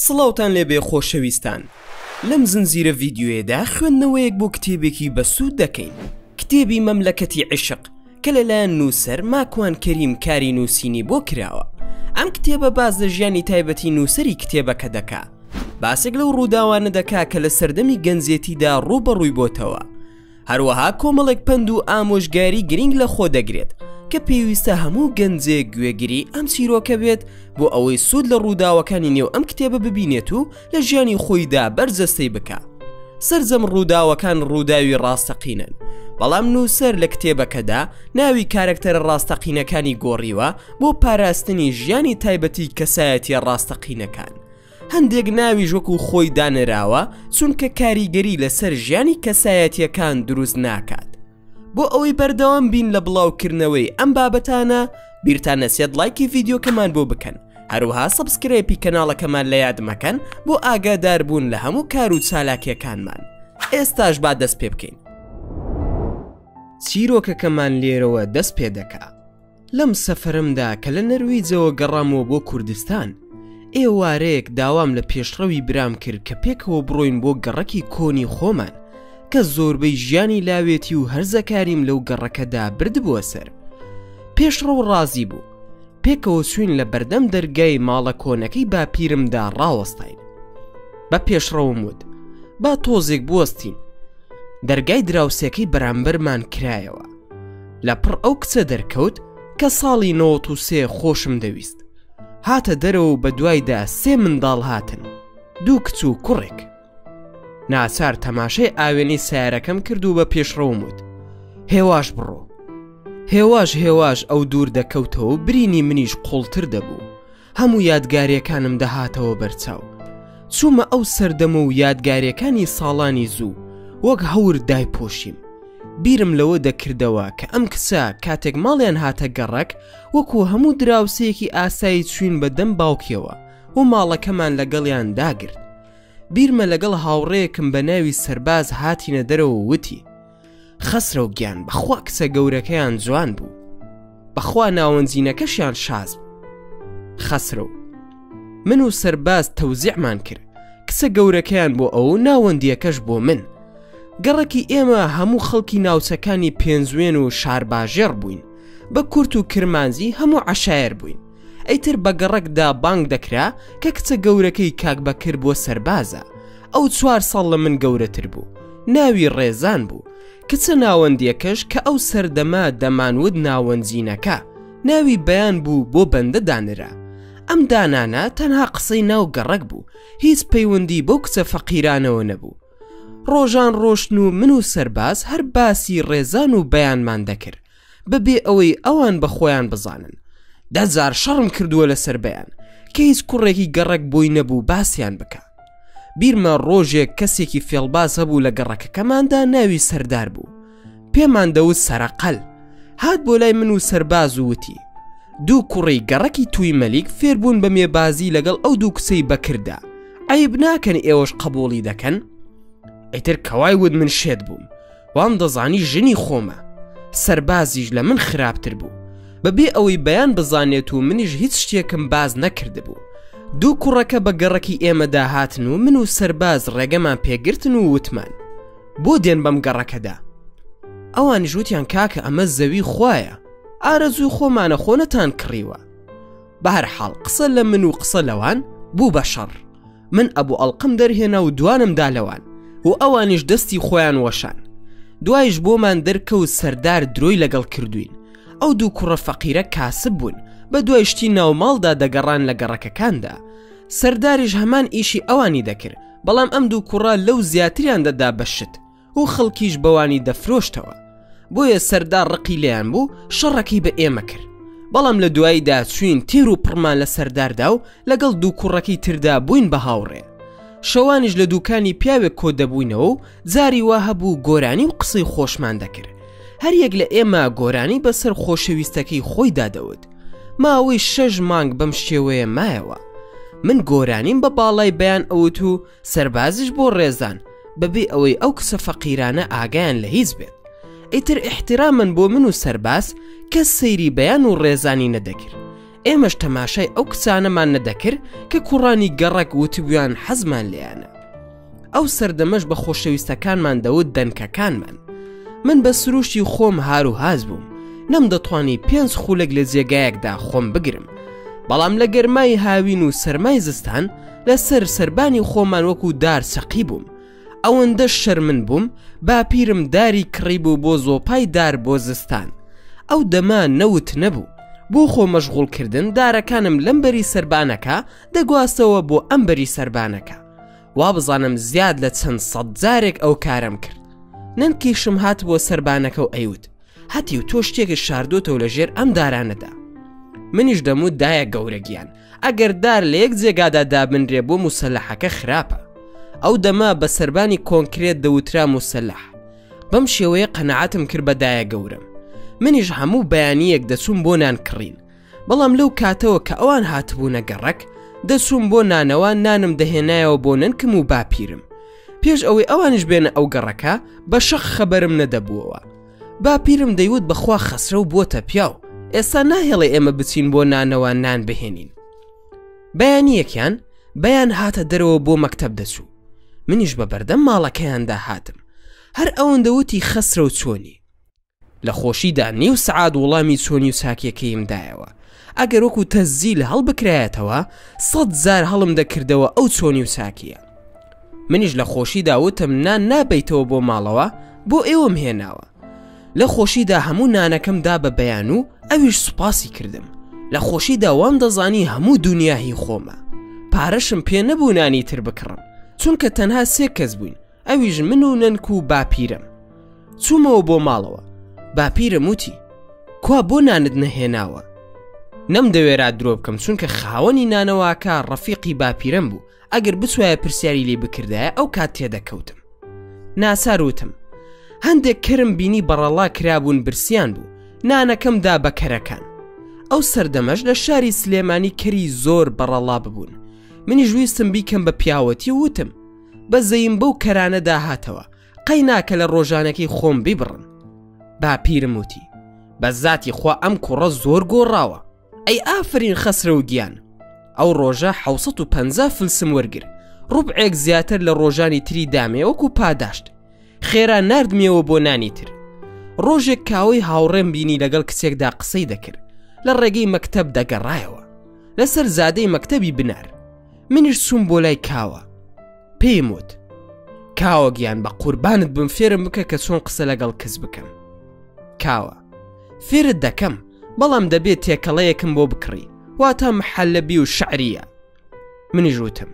سڵاوتان لێبێ خۆشەویستان لەم زنجیرە ڤیدیۆیەدا خوێندنەوەیەک بۆ کتێبێکی بەسوود دەکەین کتێبی مەملەکەتی عیشق کە لەلایەن نووسەر ماکوان کەریم کاری نووسینی بۆ کراوە ئەم کتێبە باس لە ژیانی تایبەتی نووسەری کتێبەکە دەکا باسێک لەو ڕووداوانە دەکا کە لە سەردەمی گەنجێتیدا ڕووبەڕووی بۆتەوە هەروەها کۆمەڵێک پەند و ئامۆژگاری گرنگ لە خۆ دەگرێت کە پێویستە هەموو گەنجێک گوێگری ئەم چیرۆکە بێت بۆ ئەوەی سوود لە ڕووداوەکانی نێو ئەم کتێبە ببینێت و لە ژیانی خۆیدا بەرجەستەی بکا. سەرجەم ڕووداوەکان ڕووداوی ڕاستەقینەن، بەڵام نووسەر لە کتێبەکەدا ناوی کارەکتەرە ڕاستەقینەکانی گۆڕیوە بۆ پاراستنی ژیانی تایبەتی کەسایەتیە ڕاستەقینەکان. هەندێک ناویش وەکو خۆی دانراوە چونکە کاریگەری لەسەر ژیانی کەسایەتیەکان دروست ناکات. بۆ ئەوەی بەردەوام بین لە بڵاوکردنەوەی ئەم بابەتانە بیرتان نەچێت ڵایکی ڤیدیۆکەمان بۆ بکەن هەروەها subscribe ی کەناڵەکەمان لە یاد مەکەن بۆ ئاگاداربوون لە هەموو کار و چالاکیەکانمان ئێستاش با دەست پێ بکەین. چیرۆکەکەمان لێرەوە دەست پێ دەکا. لەم سەفەرەمدا کە لە نەرویجەوە گەڕامەوە بۆ کوردستان، ئێوارەیەک داوام لە پێشڕەوی برام کرد کە پێکەوە بڕۆین بۆ گەڕەکی کۆنی خۆمان کە زۆربەی ژیانی لاوێتی و هەرزەکاریم لەو گەڕەکەدا بردبووە سەر. پێشڕەو ڕازی بوو. پێکەوە چووین لە بەردەم دەرگای ماڵە کۆنەکەی باپیرمدا ڕاوەستاین. بە پێشڕەوم وت، با تۆزێک بوەستین. دەرگای دراوسێکەی بەرامبەرمان کرایەوە. لە پڕ ئەو کچە دەرکەوت کە ساڵی 93 خۆشم دەویست هاتە دەرەوە و بە دوایدا سێ منداڵ هاتن دوو کچ و کوڕێک ناچار تەماشای ئاوێنەی سیارەکەم کرد و بە پێشڕەوم وت هێواش بڕۆ هێواش هێواش ئەو دوور دەکەوتەوە و برینی منیش قوڵتر دەبوو هەموو یادگاریەکانم دەهاتەوە بەرچاو. چوومە ئەو سەردەمە و یادگاریەکانی ساڵانی زوو وەک هەور دایپۆشیم. بیرم لەوە دەکردەوە کە ئەم کچە کاتێک ماڵیان هاتە گەڕەک وەکو هەموو دراوسێیەکی ئاسایی چووین بە دەم باوکیەوە و ماڵەکەمان لەگەڵیان داگرت. بیرمە لەگەڵ هاوڕێیەکم بە ناوی سەرباز هاتینە دەرەوە و وتی. خەسرەو گیان بەخوا کچە گەورەکەیان جوان بوو بەخوا ناوەنجینەکەشیان شاز بوو خەسرەو من و سەرباز تەوزیعمان کرد کچە گەورەکەیان بۆ ئەو ناوەندیەکەش بۆ من گەڕەکی ئێمە هەموو خەڵکی ناوچەکانی پێنجوێن و شارباژێڕ بووین بە کورت و کرمانجی هەموو عەشایەر بووین ئەیتر بە گەڕەکدا بانگ دەکرا کە کچە گەورەکەی کاک بەکر بۆ سەربازە ئەو چوار ساڵ لە من گەورەتر بوو ناوی ڕێزان بوو کچە ناوەندیەکەش کە ئەو سەردەمە دەمانوت ناوەنجینەکە ناوی بەیان بوو بۆ بەندە دانرا ئەم دانانە تەنها قسەی ناو گەڕەک بوو هیچ پەیوەندی بەو کچە فەقیرانەوە نەبوو ڕۆژان ڕۆشتن و من و سەرباز هەر باسی ڕێزان و بەیانمان دەکرد بەبێ ئەوەی ئەوان بە خۆیان بزانن دەجار شەڕم کردووە لەسەر بەیان کە هیچ کوڕێکی گەڕەک بۆی نەبوو باسیان بکە بیرمە ڕۆژێک کەسێکی فێڵباز هەبوو لە گەڕەکەکەماندا ناوی سەردار بوو پێمان دەوت سەرەقەل هات بۆ لای من و سەرباز و وتی دوو کوڕی گەڕەکی توی مەلیک فێربوون بە مێبازی لەگەڵ ئەو دوو کچەی بەکردا عیب ناکەن ئێوەش قبوڵی دەکەن ئیتر کەوای وت من شێت بووم وام دەزانی ژنی خۆمە سەربازیش لە من خراپتر بوو بەبێ ئەوەی بەیان بزانێت و منیش هیچ شتێکم باز نەکردبوو دوو کوڕەکە بە گەڕەکی ئێمەدا هاتن و من و سەرباز ڕێگەمان پێگرتن و وتمان بۆ دێن بەم گەڕەکەدا ئەوانیش وتیان کاکە ئەمە زەوی خوایە ئارەزووی خۆمانە خۆ نەتان کڕیوە بەهەرحاڵ قسە لە من و قسە لەوان بوو بە شەڕ من ئەبوو ئەڵقم دەرهێنا و دوانم دا لەوان و ئەوانیش دەستی خۆیان وەشان دوایش بۆمان دەرکەوت سەردار درۆی لەگەڵ کردوین ئەو دوو کوڕە فەقیرە کاسب بوون بە دوای شتی ناوماڵدا دەگەڕان لە گەڕەکەکاندا سەرداریش هەمان ئیشی ئەوانی دەکرد بەڵام ئەم دوو کوڕە لەو زیاتریان دەدا بە شت و خەڵکیش بەوانی دەفرۆشتەوە بۆیە سەردار ڕقی لێیان بوو شەڕەکەی بە ئێمە کرد بەڵام لە دواییدا چوین تێر و پڕمان لە سەرداردا و لەگەڵ دوو کوڕەکەی تردا بووین بە هاوڕێ شەوانیش لە دوکانی پیاوێک کۆ دەبووینەوە و جاری وا هەبوو گۆرانی و قسەی خۆشمان دەکرد هەریەک لە ئێمە گۆرانی بەسەر خۆشەویستەکەی خۆیدا دەوت ماوەی شەش مانگ بەم شێوەیە مایەوە من گۆرانیم بە باڵای بەیان ئەوت و سەربازیش بۆ ڕێزان بەبێ ئەوەی ئەو کچە فەقیرانە ئاگایان لە هیچ بێت ئیتر ئیحترامەن بۆ من و سەرباز کەس سەیری بەیان و ڕێزانی نەدەکرد. ئێمەش تەماشای ئەو کچانەمان نەدەکرد کە کوڕانی گەڕەک وتبویان حەزمان لێیانە. ئەو سەردەمەش بە خۆشەویستەکانمان دەوت دەنکەکانمان. من بە سروشتی خۆم هار و هاز بووم، نەمدەتوانی پێنج خولەک لە جێگایەکدا خۆم بگرم. بەڵام لە گەرمای هاوین و سەرمای زستان لەسەر سەربانی خۆمان وەکو دار چەقی بووم. ئەوەندە شەرمن بووم باپیرم داری کڕیبوو بۆ زۆپای دار بۆ زستان. ئەو دەمە نەوت نەبوو. بۆ خۆ مەشغوڵ کردن دارەکانم لەم بەری سەربانەکە دەگواستەوە بۆ ئەم بەری سەربانەکە. وابزانم زیاد لە چەند سەد جارێک ئەو کارەم کرد. نەنکیشم هات بۆ سەربانەکە و ئەیوت هەتیو تۆ شتێکت شاردۆتەوە لە ژێر ئەم دارانەدا. منیش دەموت دایە گەورە گیان ئەگەر دار لە یەک جێگادا دابنرێ بۆ موسەلەحەکە خراپە. ئەو دەمە بە سەربانی کۆنکرێت دەوترا موسەلەح. بەم شێوەیە قەناعەتم کرد بە دایە گەورەم. منیش هەموو بەیانییەک دەچووم بۆ نان کڕین. بەڵام لەو کاتەوە کە ئەوان هاتبوونە گەڕەک دەچووم بۆ نانەوا نانم دەهێنایەوە بۆ نەنکم و باپیرم. پێش ئەوەی ئەوانیش بێنە ئەو گەڕەکە بە شەق خەبەرم نەدەبووەوە. باپیرم دەیوت بەخوا خەسرەو بووەتە پیاو ئێستا ناهێڵێ ئێمە بچین بۆ نانەوە نان بهێنین. بەیانییەکیان بەیان هاتە دەرەوە بۆ مەکتەب دەچوو منیش بە بەردەم ماڵەکەیاندا هاتم هەر ئەوەندە وتی خەسرەو چۆنی؟ لە خۆشیدا نیو سەعات وڵامی چۆنی و چاکیەکەیم دایەوە ئەگەر وەکو تەسجیل هەڵبکرایەتەوە سەد جار هەڵم دەکردەوە ئەو چۆنی و چاکیە. منیش لە خۆشیدا وتم نان نابەیتەوە بۆ ماڵەوە بۆ ئێوەم هێناوە. لە خۆشیدا هەموو نانەکەم دا بە بەیان و ئەویش سوپاسی کردم. لە خۆشیدا وام دەزانی هەموو دونیا هی خۆمە. پارەشم پێ نەبوو نانی تر بکڕم چونکە تەنها سێ کەس بووین ئەویش من و نەنک و باپیرم. چوومەوە بۆ ماڵەوە باپیرم وتی کوا بۆ نانت نەهێناوە؟ نەمدەوێرا درۆ بکەم چونکە خاوەنی نانەواکە ڕەفیقی باپیرم بوو ئەگەر بچوایە پرسیاری لێ بکردایە ئەو کات تێدەکەوتم. ناچار وتم هەندێک کەرم بینی بەڕەڵا کرابوون برسیان بوو نانەکەم دا بە کەرەکان. ئەو سەردەمەش لە شاری سلێمانی کەری زۆر بەڕەڵا ببوون. منیش ویستم بیکەم بە پیاوەتی و وتم بەزەیم بەو کەرانەدا هاتەوە قەی ناکە لە ڕۆژانەکەی خۆم بیبڕن. باپیرم وتی بە زاتی خوا ئەم کوڕە زۆر گۆڕاوە. ئەی ئافرین خەسرەو گیان ئەو ڕۆژە 650 فلسم وەرگر ڕوبعێک زیاتر لە ڕۆژانی تری دامێ وەکو پاداشت خێرا ناردمیەوە بۆ نانی تر ڕۆژێک کاوەی هاوڕێم بینی لەگەڵ کچێکدا قسەی دەکرد لە ڕێگەی مەکتەب دەگەڕایەوە لەسەر زادەی مەکتەبی بنار منیش چووم بۆ لای کاوە پێیم وت کاوە گیان بە قوربانت بم فێرم بکە کە چۆن قسە لەگەڵ کچ بکەم کاوە فێرت دەکەم بەڵام دەبێت تێکەڵەیەکم بۆ بکڕی واتە محەلەبی و شعریە منیش وتم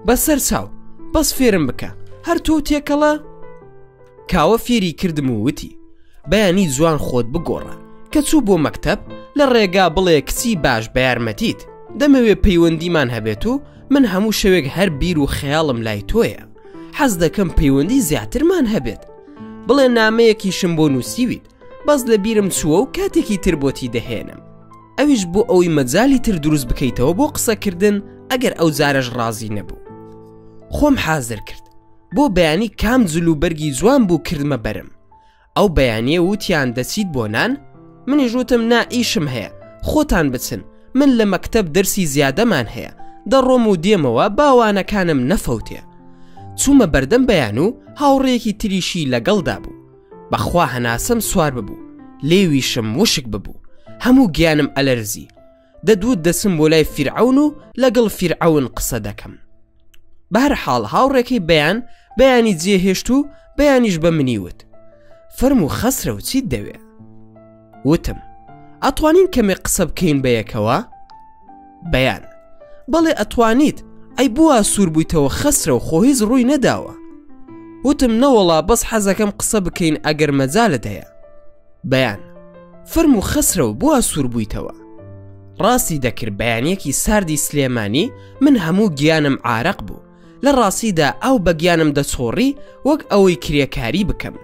بەسەر چاو بەس فێرم بکە هەر تۆ تێکەڵە کاوە فێری کردم و وتی بەیانی جوان خۆت بگۆڕە کە چوو بۆ مەکتەب لە ڕێگا بڵێ کچی باش بە یارمەتیت دەمەوێ پەیوەندیمان هەبێت و من هەموو شەوێک هەر بیر و خەیاڵم لای تۆیە حەز دەکەم پەیوەندی زیاترمان هەبێت بڵێ نامەیەکیشم بۆ نووسیویت بەس لە بیرم چووە و کاتێکی تر بۆتی دەهێنم ئەویش بۆ ئەوەی مەجالی تر دروست بکەیتەوە بۆ قسەکردن ئەگەر ئەو جارەش ڕازی نەبوو خۆم حازر کرد بۆ بەیانی کام جل و بەرگی جوان بوو کردمە بەرم ئەو بەیانیە وتیان دەچیت بۆ نان منیش وتم نا ئیشم هەیە خۆتان بچن من لە مەکتەب دەرسی زیادەمان هەیە دەڕۆم و دێمەوە باوانەکانم نەفەوتێ چوومە بەردەم بەیان و هاوڕێیەکی تریشی لەگەڵدا بوو بەخوا هەناسەم سوار ببوو لێویشم وشک ببوو هەموو گیانم ئەلەرزی دەدوت دەچم بۆ لای فیرعەون و لەگەڵ فیرعەون قسە دەکەم بەهەرحاڵ هاوڕێکەی بەیان بەیانی جێهێشت و بەیانیش بە منی وت فەرموو خەسرەو چیت دەوێ وتم ئەتوانین کەمێک قسە بکەین بەیەکەوە بەیان بەڵێ ئەتوانیت ئەی بووە سوور بوویتەوە خەسرەو خۆ هیچ ڕووی نەداوە وتم نەوەڵا بەس حەزەکەم قسە بکەین ئەگەر مەجالت هەیە بەیان فەرموو خەسرەو بۆ سوور بوویتەوە ڕاستی دەکرد بەیانیەکی ساردی سلێمانی من هەموو گیانم عارەق بوو لە ڕاستیدا ئاو بە گیانم دەچۆڕی وەک ئەوەی کرێکاری بکەم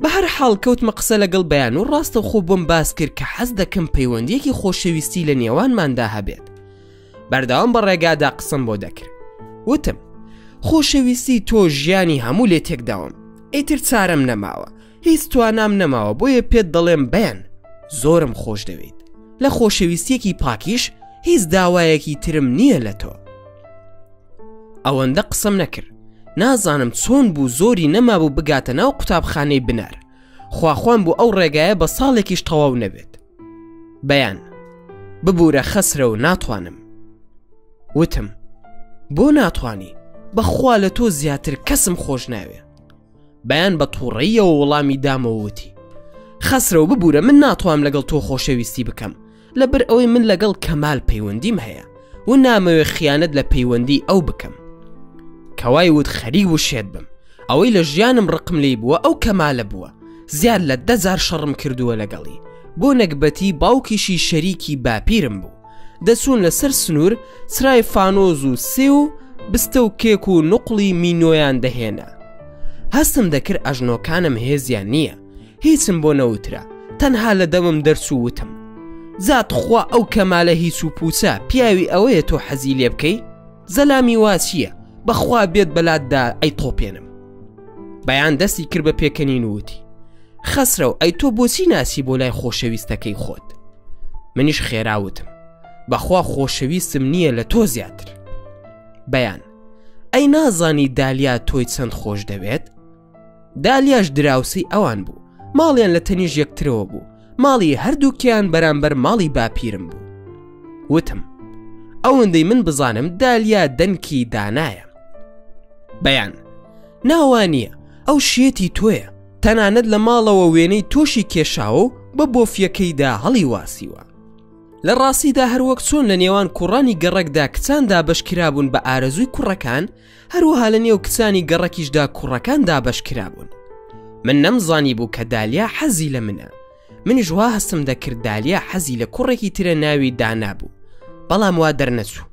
بە هەر حاڵ کەوتمە قسە لەگەڵ بەیان و ڕاستەوخۆ بۆم باس کرد کە حەز دەکەم پەیوەندیەکی خۆشەویستی لە نێوانماندا هەبێت بەردەوام بە ڕێگادا قسەم بۆ دەکرد وتم خۆشەویستی تۆ ژیانی هەموو لێ تێکداوم ئیتر چارەم نەماوە هیچ توانام نەماوە بۆیە پێت دەڵێم بەیان زۆرم خۆش دەوێیت. لە خۆشەویستیەکی پاکیش هیچ داوایەکی ترم نییە لە تۆ. ئەوەندە قسەم نەکرد نازانم چۆن بوو زۆری نەمابوو بگاتە ناو قوتابخانەی بنار خواخوان بوو ئەو ڕێگایە بە ساڵێکیش تەواو نەبێت بەیان ببوورە خەسرە و ناتوانم وتم بۆ ناتوانی بەخوا لە تۆ زیاتر کەسم خۆش ناوێ بەیان بە تووڕەیەوە وەڵامی دامەوە وتی خەسرەو ببوورە من ناتوانم لەگەڵ تۆ خۆشەویستی بکەم لەبەر ئەوەی من لەگەڵ کەمال پەیوەندیم هەیە و نامەوێ خیانەت لە پەیوەندی ئەو بکەم کەوای وت خەریک بوو شێت بم ئەوەی لە ژیانم ڕقم لی بووە ئەو کەمالە بووە زیاد لە دەزار شەڕم کردووە لەگەڵی بۆ نەگبەتی باوکیشی شەریکی باپیرم بوو دەچوون لەسەر سنوور چرای فانۆز و سێو و بستە و کێک و نوقڵی مینۆیان دەهێنا. هەستم دەکرد ئەژنۆکانم هێزیان نییە، هیچم بۆ نەوترا، تەنها لە دەمم دەرچوو وتم، جا تخوا ئەو کەمالە هیچ و پووچە پیاوی ئەوەیە تۆ حەزی لێ بکەی؟ زەلامی وا چییە؟ بەخوا بێت بەلاتدا ئەیتۆپێنم. بەیان دەستی کرد بە پێکەنین و وتی، خەسرەو ئەی تۆ بۆچی ناچی بۆ لای خۆشەویستەکەی خۆت؟ منیش خێرا وتم بەخوا خۆشەویستم نییە لە تۆ زیاتر بەیان ئەی نازانی دالیا تۆی چەند خۆش دەوێت دالیاش دراوسی ئەوان بوو ماڵیان لە تەنیش یەکترەوە بوو ماڵی هەردووکیان بەرامبەر ماڵی باپیرم بوو وتم ئەوەندەی من بزانم دالیا دەنکی دانایە بەیان ناوانیە ئەو شێتی تۆیە تەنانەت لە ماڵەوە وێنەی تۆشی کێشاوە و بە بۆفیەکەیدا هەڵی واسیوە. لە ڕاستیدا هەروەک چۆن لە نێوان کوڕانی گەڕەکدا کچان دابەشکرابوون بە ئارەزووی کوڕەکان، هەروەها لە نێو کچانی گەڕەکیشدا کوڕەکان دابەشکرابوون. من نەمزانیبوو کە دالیا حەزی لە منە. منیش وا هەستم دەکرد دالیا حەزی لە کوڕێکی ترە ناوی دانا بوو. بەڵام وا دەرنەچوو.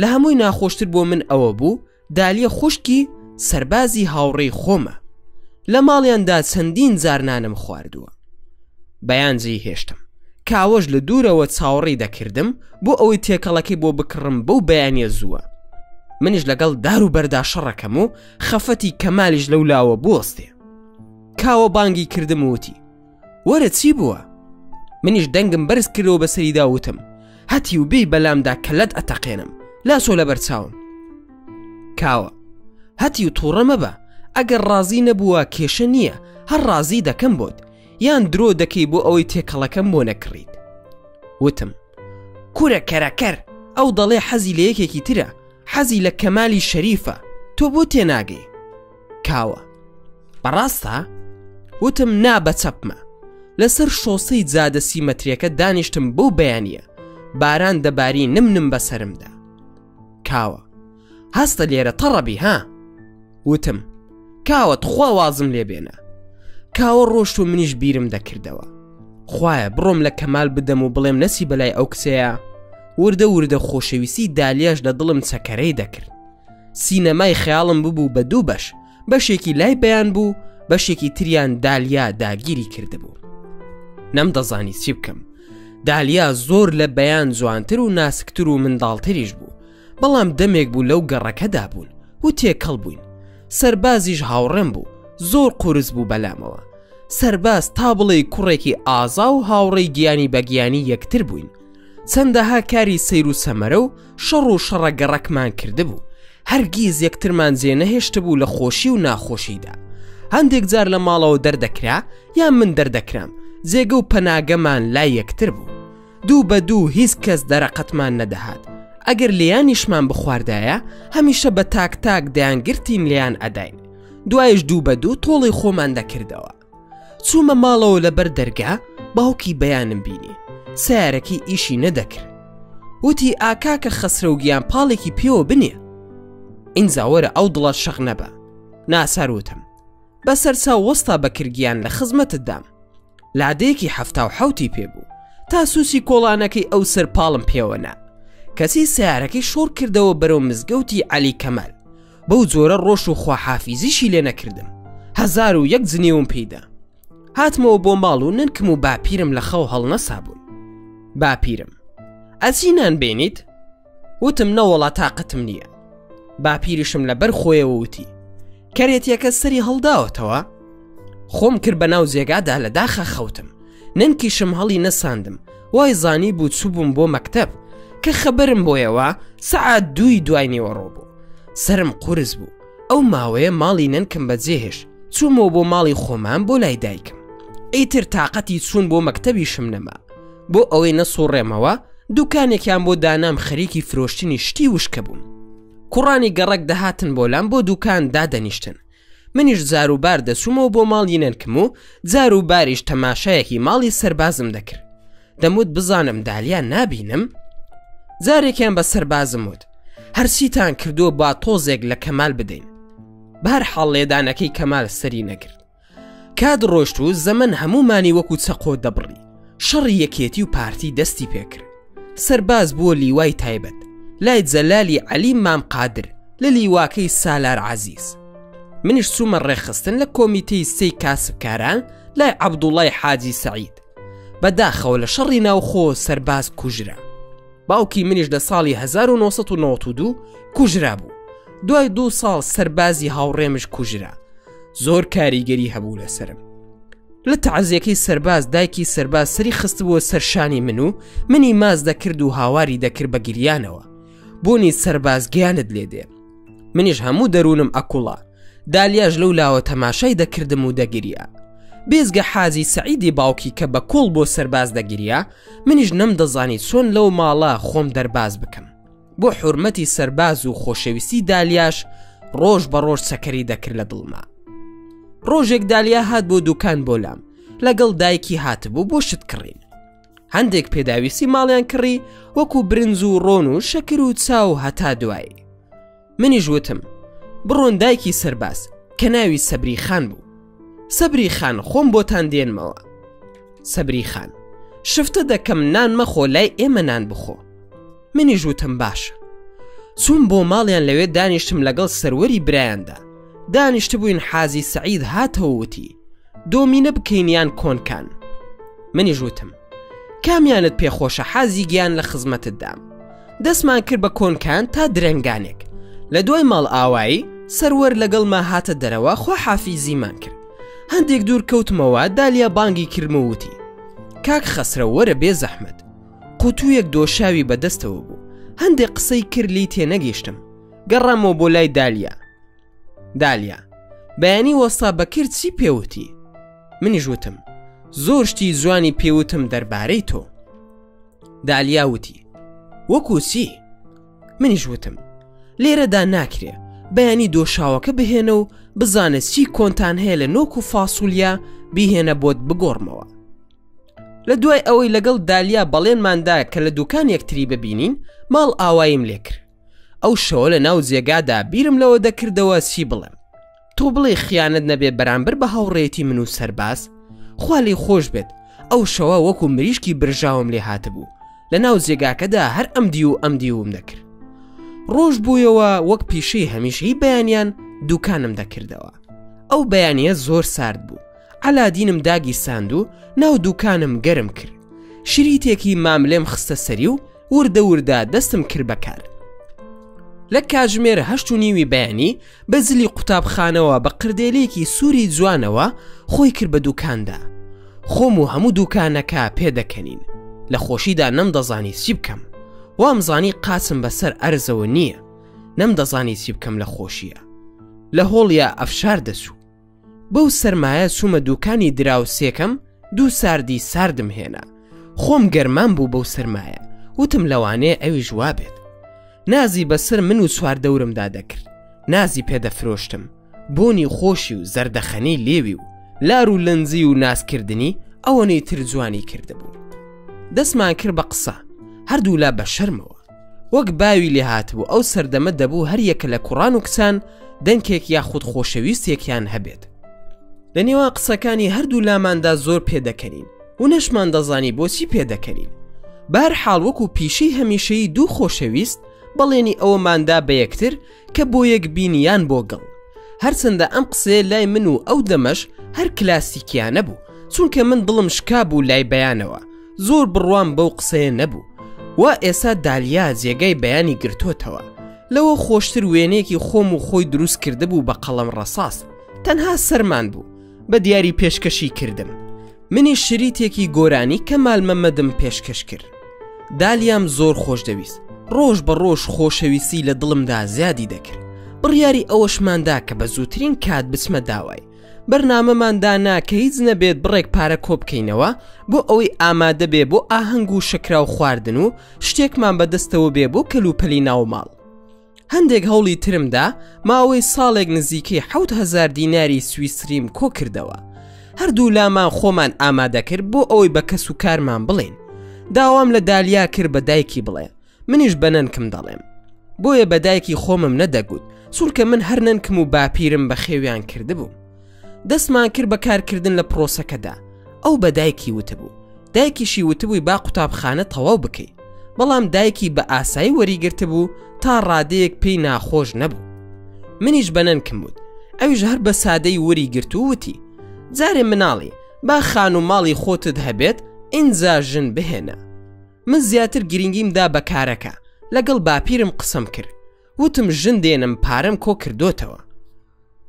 لە هەمووی ناخۆشتر بۆ من ئەوە بوو دالیە خوشکی سەربازی هاوڕێی خۆمە لە ماڵیاندا چەندین جار نانم خواردووە بەیان جێی هێشتم کاوەش لە دوورەوە چاوەڕێی دەکردم بۆ ئەوەی تێکەڵەکەی بۆ بکڕم بەو بەیانە زووە منیش لەگەڵ دار و بەردا شەڕەکەم و خەفەتی کەمالیش لەو لاوە بوەستێ کاوە بانگی کردم وتی وەرە چی بووە؟ منیش دەنگم بەرز کردەوە بەسەریدا وتم هەتی و بێی بەلامدا کەلەت ئەتەقێنم لاسۆ لەبەر چاوم کاوە هەتی و تووڕە مەبە ئەگەر ڕازی نەبووە کێشە نییە هەر ڕازی دەکەم بۆت یان درۆ دەکەی بۆ ئەوەی تێکەڵەکەم بۆ نەکڕیت وتم کورە کەرەکەر ئەو دەڵێ حەزی لە یەکێکی ترە حەزی لە کەمالی شەریفە تۆ بۆ تێناگەی کاوە بەڕاستە؟ وتم نا بە چەپمە. لەسەر شۆسەی جادە سیمەترێکە دانیشتم بەو بەیانییە باران دەباری نم نم بەسەرمدا. کاوە هەستە لێرە تەڕەبی ها؟ وتم کاوە تخوا وازم لێ بێنە. کاوە ڕۆشت و منیش بیرم دەکردەوە. خوایە بڕۆم لە کەمال بدەم و بڵێم نەچی بەلای ئەو کچەیە؟ وردە وردە خۆشەویستی دالیاش لە دڵم چەکەرەی دەکرد. سینەمای خەیاڵم ببوو بە دوو بەش بەشێکی لای بەیان بوو بەشێکی تریان دالیا داگیری کردبوو نەمدەزانی چی بکەم دالیا زۆر لە بەیان جوانتر و ناسکتر و منداڵتریش بوو بەڵام دەمێک بوو لەو گەڕەکەدا بوون و تێکەڵ بووین سەربازیش هاوڕێم بوو زۆر قورس بوو بەلامەوە سەرباز تا بڵێ کوڕێکی ئازا و هاوڕێی گیانی بە گیانی یەکتر بووین چەندەها کاری سەیر و سەمەرە و شەڕ و شەڕە گەڕەکمان کردبوو، هەرگیز یەکترمان جێنەهێشتبوو لە خۆشی و ناخۆشیدا. هەندێک جار لە ماڵەوە دەردەکرا یان من دەردەکرام، جێگە و پەناگەمان لای یەکتر بوو. دوو بە دوو هیچ کەس دەرەقەتمان نەدەهات. ئەگەر لێیانیشمان بخواردایە، هەمیشە بە تاک تاک دەیانگرتین لێیان ئەداین. دوایش دوو بە دوو تۆڵەی خۆمان دەکردەوە. چوومە ماڵەوە لەبەر دەرگا باوکی بەیانم بینی سیارەکەی ئیشی نەدەکرد وتی ئاکاکە خەسرەو گیان پاڵێکی پێوە بنێ ئینجا وەرە ئەو دڵە شەق نەبە ناسار وتم بەسەر چاو وەستا بەکرگیان لە خزمەتتدام لادەیەکی حەفتا و حەوتی پێبوو تا سوسی کۆڵانەکەی ئەو سەر پاڵم پێوە نا کەچی سیارەکەی شۆڕ کردەوە بەرەو مزگەوتی عەلی کەمال بەو جۆرە ڕۆشت و خواحافیزیشی لێ نەکردم 1001 جنێوم پێیدا هاتمەوە بۆ ماڵ و نەنکم و باپیرم لە خەو هەڵنەسابوون باپیرم ئەچی نان بێنیت وتم نەوەڵا تاقەتم نییە باپیریشم لەبەر خۆیەوە وتی کەرێتیەکە سەری هەڵداوەتەوە خۆم کرد بە ناو جێگادا لە داخە خەوتم نەنکیشم هەڵی نەساندم. وای زانی بوو چووبووم بۆ مەکتەب. کە خەبەرم بۆیەوە سەعات دووی دوای نیوەڕۆ بوو. سەرم قورس بوو. ئەو ماوەیە ماڵی نەنکم بەجێهێشت چوومەوە بۆ ماڵی خۆمان بۆ لای دایکم. ئیتر تاقەتی چوون بۆ مەکتەبیشم نەما. بۆ ئەوەی نەسوڕێمەوە دوکانێکیان بۆ دانام خەریکی فرۆشتنی شتی وشکە بووم. کوڕانی گەڕەک دەهاتن بۆ لام بۆ دوکان دادەنیشتن. منیش جاروبار دەچوومەوە بۆ ماڵی نەنکم و جاروباریش تەماشایەکی ماڵی سەربازم دەکرد. دەموت بزانم دالیا نابینم؟ جارێکیان بە سەربازم وت هەرچیتان کردووە با تۆزێک لە کەمال بدەین. بەهەر حاڵ لێدانەکەی کەمال سەری نەگرت. کات ڕۆشت و زەمەن هەموومانی وەکو چەقۆ دەبڕی. شەڕی یەکێتی و پارتی دەستی پێکرد. سەرباز بووە لیوای تایبەت لای جەلالی عەلی مام قادر لە لیواکەی سالار عەزیز. منیش چوومە ڕێکخستن لە کۆمیتەی سێی کاسبکاران لای عەبدوڵای حاجی سەعید. بەداخەوە لە شەڕی ناوخۆ سەرباز کوژرا. باوکی منیش لە ساڵی 1992 کوژرا بوو. دوای دوو ساڵ سەربازی هاوڕێمش کوژرا. زۆر کاریگەری هەبوو لەسرم. لە تەعزیەکەی سەرباز دایکی سەرباز سەری خستبووە سەر شانی من و منی ماز دەکرد و هاواری دەکرد بە گریانەوە بۆنی سەرباز گیانت لێ دێ منیش هەموو دەروونم ئەکوڵا دالیاش لەو لاوە تەماشای دەکردم و دەگریا بێزگە حاجی سەعیدی باوکی کە بە کوڵ بۆ سەرباز دەگریا منیش نەمدەزانی چۆن لەو ماڵە خۆم دەرباز بکەم بۆ حورمەتی سەرباز و خۆشەویستی دالیاش ڕۆژ بە ڕۆژ چەکەری دەکرد لە دڵما ڕۆژێک دالیا هات بۆ دوکان بۆ لام لەگەڵ دایکی هاتبوو بۆ شت کڕین هەندێک پێداویستی ماڵیان کڕی وەکو برنج و ڕۆن و شەکر و چاو هەتا دوایی منیش وتم بڕۆن دایکی سەرباز کە ناوی سەبری خان بوو سەبری خان خۆم بۆتان دێنمەوە سەبری خان شفتە دەکەم نان مەخۆ لای ئێمە نان بخۆ منیش وتم باشە چووم بۆ ماڵیان لەوێ دانیشتم لەگەڵ سەروەری برایاندا دانیشتبووین حازی سەعید هاتەوە وتی دۆمینە بکەین یان کۆنکان منیش وتم کامیانت پێخۆشە حازی گیان لە خزمەتتدام دەستمان کرد بە کۆنکان تا درەنگانێک لە دوای ماڵ ئاوایی سەروەر لەگەڵما هاتە دەرەوە خوا حافیزیمان کرد هەندێک دوور کەوتمەوە دالیا بانگی کردم و وتی کاک خەسرە وەرە بێ زەحمەت قوتوویەک دۆشاوی بەدەستەوە بوو هەندێک قسەی کرد لی تێنەگەیشتم گەڕامەوە بۆ لای دالیا دالیا بەیانی وەستا بەکر چی پێوتی منیش وتم زۆر شتی جوانی پێوتم دەربارەی تۆ دالیا وتی وەکو چی منیش وتم لێرەدا ناکرێ بەیانی دۆشاوەکە بهێنە و بزانە چی کۆنتان هەیە لە نۆک و فاسولیا بیهێنە بۆت بگۆڕمەوە لە دوای ئەوەی لەگەڵ دالیا بەڵێنماندا کە لە دوکان یەکتری ببینین ماڵ ئاواییم لێکرد ئەو شەوە لە ناو جێگادا بیرم لەوە دەکردەوە چی بڵێم تۆ بڵێ خیانەت نەبێ بەرامبەر بە هاوڕێتی من و سەرباز خوا لێی خۆش بێت ئەو شەوە وەکو مریشکی برژاوم لێ هاتبوو لە ناو جێگاکەدا هەر ئەم دیو و ئەم دیوم دەکرد ڕۆژ بوویەوە وەک پیشەی هەمیشەی بەیانیان دوکانم دەکردەوە ئەو بەیانە زۆر سارد بوو عەلادینم داگیرساند و ناو دوکانم گەرم کرد شریتێکی ماملێم خستە سەری و وردە وردە دەستم کرد بە کار لە کاتژمێر هەشت و نیوی بەیانی بە جلی قوتابخانەوە بە قردێلێکی سووری جوانەوە خۆی کرد بە دوکاندا خۆم و هەموو دوکانەکە پێدەکەنین لە خۆشیدا نەمدەزانی چی بکەم وامزانی قاچم بەسەر ئەرزەوە نییە نەمدەزانی چی بکەم لە خۆشیە لە هۆڵیا ئەفشار دەچوو بەو سەرمایە چوومە دوکانی دراوسێکەم دوو ساردی ساردم هێنا خۆم گەرمام بوو بەو سەرمایە وتم لەوانەیە ئەویش وابێت نازی بەسەر من و چواردەورمدا دەکرد نازی پێدەفرۆشتم بۆنی خۆشی و زەردەخەنەی لێوی و لار و لەنجی و نازکردنی ئەوەنەی تر جوانی کردبوو دەستمان کرد بە قسە هەردوولا بە شەرمەوە وەک باوی لێهاتبوو ئەو سەردەمە دەبوو هەریەکە لە کوڕان و کچان دەنکێک یاخود خۆشەویستێکیان هەبێت لە نێوان قسەکانی هەردوو لاماندا زۆر پێدەکەنین و نەشمان دەزانی بۆچی پێدەکەنین بار حاڵ وەکو پیشەی هەمیشەیی دوو خۆشەویست بەڵێنی ئەوەماندا بە یەکتر کە بۆ یەک بین یان بۆ گڵ هەرچەندە ئەم قسەیە لای من و ئەو دەمەش هەر کلاسیکیانە بوو چونکە من دڵم شکا بوو لای بەیانەوە زۆر بڕوام بەو قسەیە نەبوو وا ئێسا دالیا جێگای بەیانی گرتۆتەوە لەوە خۆشتر وێنەیەکی خۆم و خۆی دروست کردبوو بە قەڵەم ڕەساس تەنها سەرمان بوو بە دیاری پێشکەشی کردم. منیش شریتێکی گۆرانی کەمال مەمەدم پێشکەش کرد. دالیام زۆر خۆش دەویست، ڕۆژ بە ڕۆژ خۆشەویستی لە دڵمدا زیادی دەکرد. بڕیاری ئەوەشماندا کە بە زووترین کات بچمە داوای. بەرنامەمان دانا کە هیچ نەبێت بڕێک پارە کۆبکەینەوە بۆ ئەوەی ئامادە بێ بۆ ئاهەنگ و شەکراو خواردن و شتێکمان بەدەستەوە بێ بۆ کەلوپەلی ناوماڵ. هەندێک هەوڵی ترمدا ماوەی ساڵێک نزیکەی 1000 دیناری سویسریم کۆ کردەوە. هەردوو لامان خۆمان ئامادەکرد بۆ ئەوەی بە کەس و کارمان بڵێین. داوام لە دالیا کرد بە دایکی بڵێ. منیش بە نەنکم دەڵێم. بۆیە بە دایکی خۆمم نەدەگوت، چونکە من هەر نەنکم و باپیرم بەخێویان کردبووم. دەستمان کرد بە کارکردن لە پرۆسەکەدا. ئەو بە دایکی وتبوو. دایکیشی وتبووی با قوتابخانە تەواو بکەی. بەڵام دایکی بە ئاسایی وەریگرتبوو تا ڕادەیەک پێی ناخۆش نەبوو. منیش بە نەنکم وت. ئەویش هەر بە سادەی وەری گرت و وتی، جارێ مناڵی، با خان و ماڵی خۆتت هەبێت ئینجا ژن بهێنە. من زیاتر گرینگیم دا بە کارەکە، لەگەڵ باپیرم قسەم کرد. وتم ژن دێنم پارەم کۆ کردۆتەوە.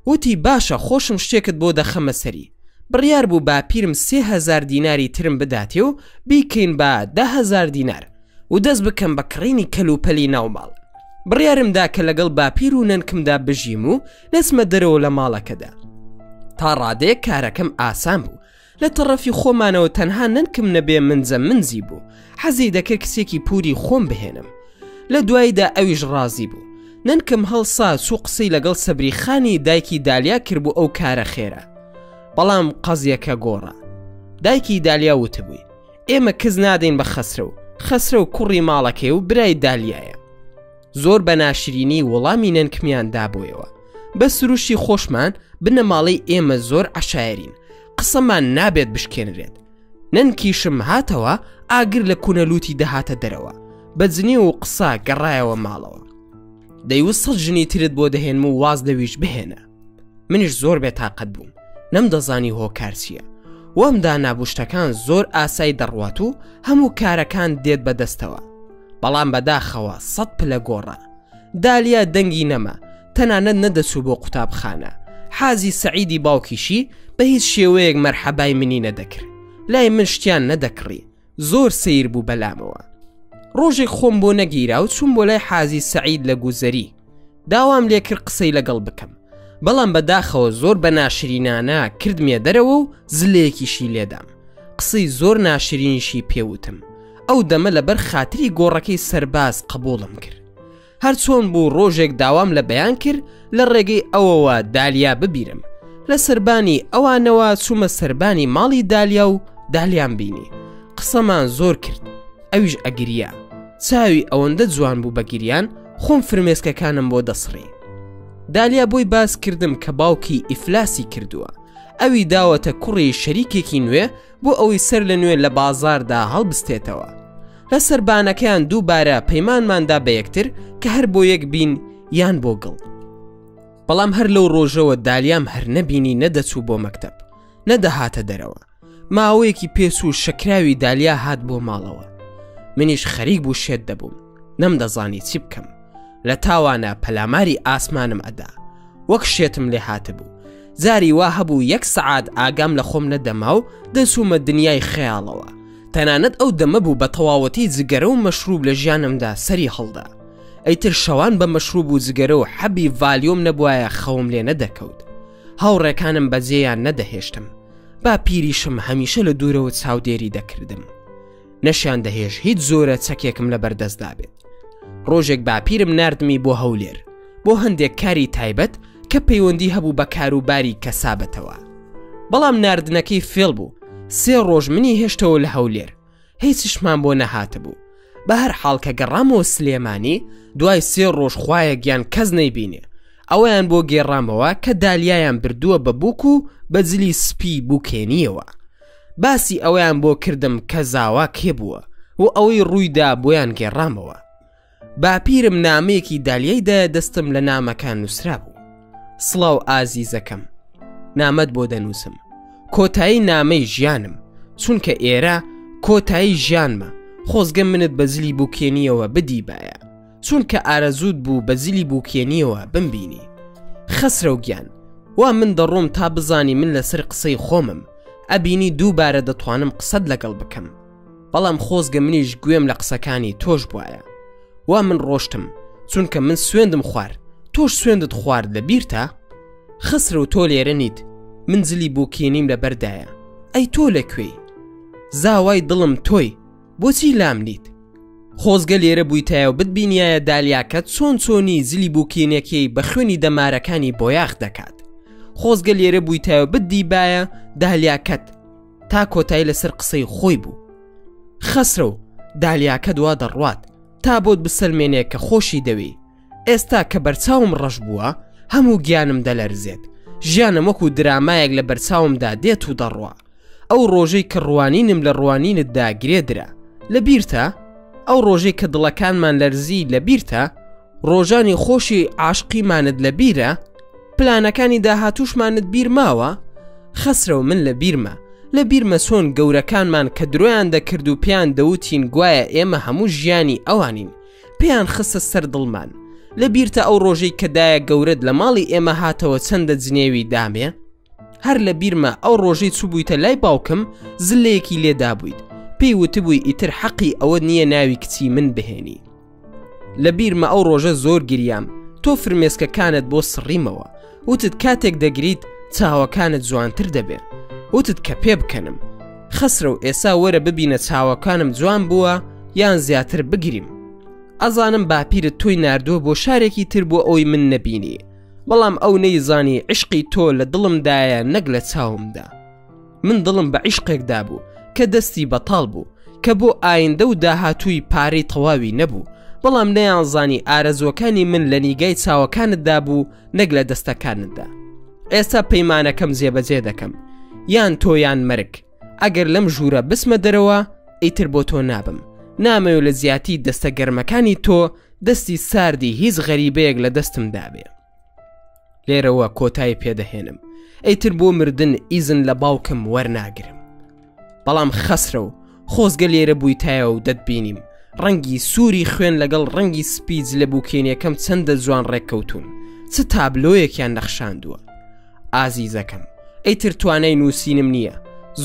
وتی باشە خۆشم شتێکت بۆ دەخەمە سەری. بڕیار بوو باپیرم 3000 دیناری ترم بداتێ و بیکەین بە 10000 دینار و دەست بکەم بە کڕینی کەلوپەلی ناو ماڵ. بڕیارم دا کە لەگەڵ باپیر و نەنکمدا بژیم و نەچمە دەرەوە لە ماڵەکەدا. تا ڕادەیەک کارەکەم ئاسان بوو. لە تەڕەفی خۆمانەوە تەنها نەنکم نەبێ منجە منجی بوو حەزی دەکرد کچێکی پوری خۆم بهێنم لە دواییدا ئەویش ڕازی بوو نەنکم هەڵسا چوو قسەی لەگەڵ سەبری خانی دایکی دالیا کرد بۆ ئەو کارە خێرا بەڵام قەزیەکە گۆڕا دایکی دالیا وتبووی ئێمە کز نادەین بە خەسرەو خەسرەو کوڕی ماڵەکەی و برای دالیایە زۆر بە ناشرینی وەڵامی نەنکمیان دابۆیەوە بە سروشتی خۆشمان بنەماڵەی ئێمە زۆر عەشایەرین قسەمان نابێت بشکێنرێت نەنکیشم هاتەوە ئاگر لە کونە لوتی دەهاتە دەرەوە بە جنێو و قسە گەڕایەوە ماڵەوە دەیوت سەد ژنی ترت بۆ دەهێنم و واز لەویش بهێنە منیش زۆر بێتاقەت بووم نەمدەزانی هۆکار چییە وام دانابوو شتەکان زۆر ئاسای دەڕوات و هەموو کارەکان دێت بەدەستەوە بەڵام بەداخەوە سەد پلە گۆڕا دالیا دەنگی نەما تەنانەت نەدەچوو بۆ قوتابخانە حازی سەعیدی باوکیشی بە هیچ شێوەیەک مەرحەبای منی نەدەکرد لای من شتیان نەدەکڕی زۆر سەیر بوو بەلامەوە ڕۆژێک خۆم بۆ نەگیرا و چوم بۆ لای حازی سەعید لە گوزەری داوام لێکرد قسەی لەگەڵ بکەم بەڵام بەداخەوە زۆر بە ناشرینانە کردمیە دەرەوە و زلەیەکیشی لێدام قسەی زۆر ناشرینیشی پێوتم ئەو دەمە لەبەر خاتری گۆڕەکەی سەرباز قبوڵم کرد هەر چۆن بوو ڕۆژێک داوام لە بەیان کرد لە ڕێگەی ئەوەوە دالیا ببیرم لە سەربانی ئەوانەوە چوومە سەربانی ماڵی دالیا و دالیام بینی قسەمان زۆر کرد ئەویش ئەگریا چاوی ئەوەندە جوان بوو بە گریان خۆم فرمێسکەکانم بۆ دەسڕی دالیا بۆی باس کردم کە باوکی ئیفلاسی کردووە ئەوی داوەتە کوڕی شەریکێکی نوێ بۆ ئەوەی سەر لە نوێ لە بازاردا هەڵبستێتەوە لە سەربانەکەیان دووبارە پەیمانماندا بە یەکتر کە هەر بۆ یەک بین یان بۆ گڵ بەڵام هەر لەو ڕۆژەوە دالیام هەر نەبینی نەدەچوو بۆ مەکتەب نەدەهاتە دەرەوە ماوەیەکی پێچوو شەکراوی دالیا هات بۆ ماڵەوە منیش خەریک بوو شێت دەبووم نەمدەزانی چی بکەم لە تاوانە پەلاماری ئاسمانم ئەدا وەک شێتم لێ هاتبوو جاری وا هەبوو یەک سەعات ئاگام لە خۆم نەدەما و دەچوومە دنیای خەیاڵەوە تەنانەت ئەو دەمە بوو بە تەواوەتی جگەرە و مەشروب لە ژیانمدا سەری هەڵدا ئەیتر شەوان بە مەشروب و جگەرە و حەبی ڤالیۆم نەبوایە خەوم لێ نەدەکەوت هاوڕێکانم بەجێیان نەدەهێشتم باپیریشم هەمیشە لە دوورەوە چاودێری دەکردم نەشیان دەهێش هیچ زۆرە چەکێکم لە بەردەستدا بێت ڕۆژێک باپیرم ناردمی بۆ هەولێر بۆ هەندێک کاری تایبەت کە پەیوەندی هەبوو بە کاروباری کەسابەتەوە بەڵام ناردنەکەی فێڵ بوو سێ ڕۆژ منی هێشتەوە لە هەولێر هیچشمان بۆ نەهاتبوو بە هەر حاڵ کە گەڕامەوە سلێمانی دوای سێ ڕۆژ خوایە گیان کەس نەیبینێ ئەوەیان بۆ گێڕامەوە کە دالیایان بردووە بە بووک و بە جلی سپی بووکێنیەوە باسی ئەوەیان بۆ کردم کە زاوا کێ بووە و ئەوەی ڕوویدا بۆیان گێڕامەوە باپیرم نامەیەکی دالیای دایە دەستم لە نامەکە نووسرابوو سڵاو ئازیزەکەم نامەت بۆ دەنووسم کۆتایی نامەی ژیانم چونکە ئێرە کۆتایی ژیانمە خۆزگە منت بە جلی بووکێنیەوە بدیبایە چونکە ئارەزووت بوو بە جلی بووکێنیەوە بمبینی خەسرەو گیان وا من دەڕۆم تا بزانی من لەسەر قسەی خۆمم. ئەبینی دووبارە دەتوانم قسەت لەگەڵ بکەم بەڵام خۆزگە منیش گوێم لە قسەکانی تۆش بواە وا من ڕۆشتم چونکە من سوێندم خوارد تۆش سوێندت خوارد لە بیرتە خەسرەو تۆ لێرە نیت من جلی بووکێنیم لە بەردایە ئەی تۆ لە کوێی زاوای دڵم تۆی بۆچی لام نیت خۆزگە لێرە بوویتایە و بتبینیایە دالیاکە چۆن چۆنی جلی بووکێنەکەی بە خوێنی دەمارەکانی بۆیاخ دەکات خۆزگە لێرە بوویتایە و بتدیبایە دالیاکەت تا کۆتایی لەسەر قسەی خۆی بوو خەسرەو دالیاکە دوا دەڕوات تا بۆت بسەلمێنێ کە خۆشی دەوێی ئێستا کە بەرچاوم ڕەش بووە هەموو گیانم دەلەرزێت ژیانم وەکو درامایەک لە بەرچاومدا دێت و دەڕوا ئەو ڕۆژەی کە ڕوانینم لە ڕوانینتدا گرێ درا لە بیرتە؟ ئەو ڕۆژەی کە دڵەکانمان لەرزی لە بیرتە؟ ڕۆژانی خۆشی عاشقیمانت لە بیرە؟ پلانەکانی داهاتووشمانت بیر ماوە؟ خەسرەو من لە بیرمە لە بیرمە چۆن گەورەکانمان کە درۆیان دەکرد و پێیان دەوتین گوایە ئێمە هەموو ژیانی ئەوانین پێیان خستە سەر دڵمان لە بیرتە ئەو ڕۆژەی کە دایە گەورەت لە ماڵی ئێمە هاتەوە چەندە جنێوی دامێ؟ هەر لە بیرمە ئەو ڕۆژەی چووبوویتە لای باوکم زلەیەکی لێ دابوویت پێی وتبووی ئیتر حەقی ئەوە نییە ناوی کچی من بهێنی لە بیرمە ئەو ڕۆژە زۆر گریام تۆ فرمێسکەکانت بۆ سڕیمەوە وتت کاتێک دەگریت چاوەکانت جوانتر دەبێ وتت کە پێ بکەنم خەسرەو ئێسا وەرە ببینە چاوەکانم جوان بووە یان زیاتر بگریم ئەزانم باپیرت تۆی ناردووە بۆ شارێکی تر بۆ ئەوی من نەبینی بەڵام ئەو نەیزانی عشقی تۆ لە دڵمدایە نەک لە چاومدا من دڵم بە عیشقێکدا بوو کە دەستی بەتاڵ بوو کە بۆ ئایندە و داهاتووی پارەی تەواوی نەبوو بەڵام نەیانزانی ئارەزووەکانی من لە نیگای چاوەکانتدا بوو نەک لە دەستەکانتدا ئێستا پەیمانەکەم جێبەجێ دەکەم یان تۆ یان مەرگ ئەگەر لەم ژوورە بچمە دەرەوە ئیتر بۆ تۆ نابم نامەوێ لە جیاتی دەستە گەرمەکانی تۆ دەستی ساردی هیچ غەریبەیەک لە دەستم دابێ لێرەوە کۆتایی پێدەهێنم ئەیتر بۆ مردن ئیزن لە باوکم وەرناگرم بەڵام خەسرە و خۆزگە لێرە بوویتایە و دەتبینیم ڕەنگی سووری خوێن لەگەڵ ڕەنگی سپی جلە بووکێنیەکەم چەندە جوان ڕێککەوتون چ تابلۆیەکیان نەخشاندووە ئازیزەکەم ئەیتر توانای نووسینم نییە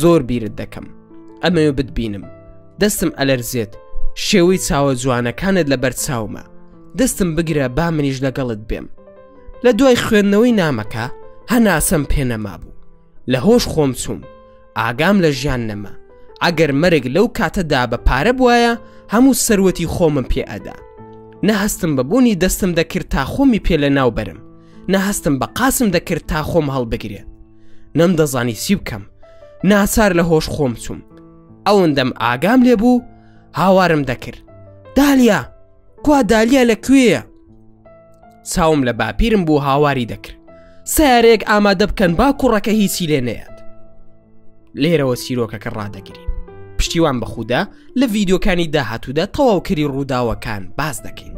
زۆر بیرت دەکەم ئەمەوێ بتبینم دەستم ئەلەرزێت شێوەی چاوە جوانەکانت لە بەرچاومە دەستم بگرە با منیش لەگەڵت بێم لە دوای خوێندنەوەی نامەکە هەناسەم پێ نەمابوو لە هۆش خۆم چووم ئاگام لە ژیان نەما ئەگەر مەرگ لەو کاتەدا بە پارە بواە هەموو سەروەتی خۆمم پێ ئەدا نە هەستم بە بوونی دەستم دەکرد تا خۆمی پێ لە ناو بەرم نە هەستم بە قاسم دەکرد تا خۆم هەڵبگرێت نەم دەزانی چی بکەم ناچار لە هۆش خۆم چووم ئەوەندەم ئاگام لێ بوو هاوارم دەکرد دالیا کوا دالیا لە کوێیە چاوم لە باپیرم بوو هاواری دەکرد سیارەیەک ئامادە بکەن با کوڕەکە هیچی لێ نەیەت لێرەوە چیرۆکەکە ڕادەگرین پشتیوان بە خودا لە ڤیددیوکانی داهاتوودا تەواوکەری ڕووداوەکان باس دەکەین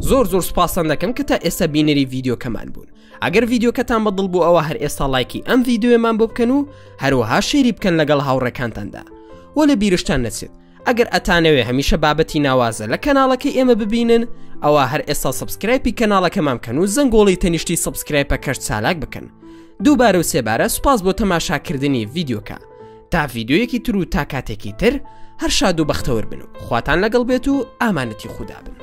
زۆر زۆر سوپاستان دەکەم کە تا ئێستا بینەری ڤیددیوکەمان بوون ئەگەر ڤیددیوکەتان بەدڵ بوو ئەوە هەر ئێستا لایکی ئەم ڤیددیوێمان بۆ بکەن و هەروەها share ی بکەن لەگەڵ هاوڕێکانتاندا وە لە بیرشتان نەچێت ئەگەر ئەتانەوێ هەمیشە بابەتی ناوازە لە کەناڵەکەی ئێمە ببینن ئەوە هەر ئێستا subscribe ی کەناڵەکەمان بکەن و زەنگۆڵی تەنیشتی subscribe ەکەش چالاک بکەن دووبارە و سێبارە سوپاس بۆ تەماشاکردنی ڤیدیۆکە تا ڤیدیۆیەکی تر و تا کاتێکی تر هەر شاد و بەختەوەر بن و خواتان لەگەڵ بێت و ئامانەتی خودا بن.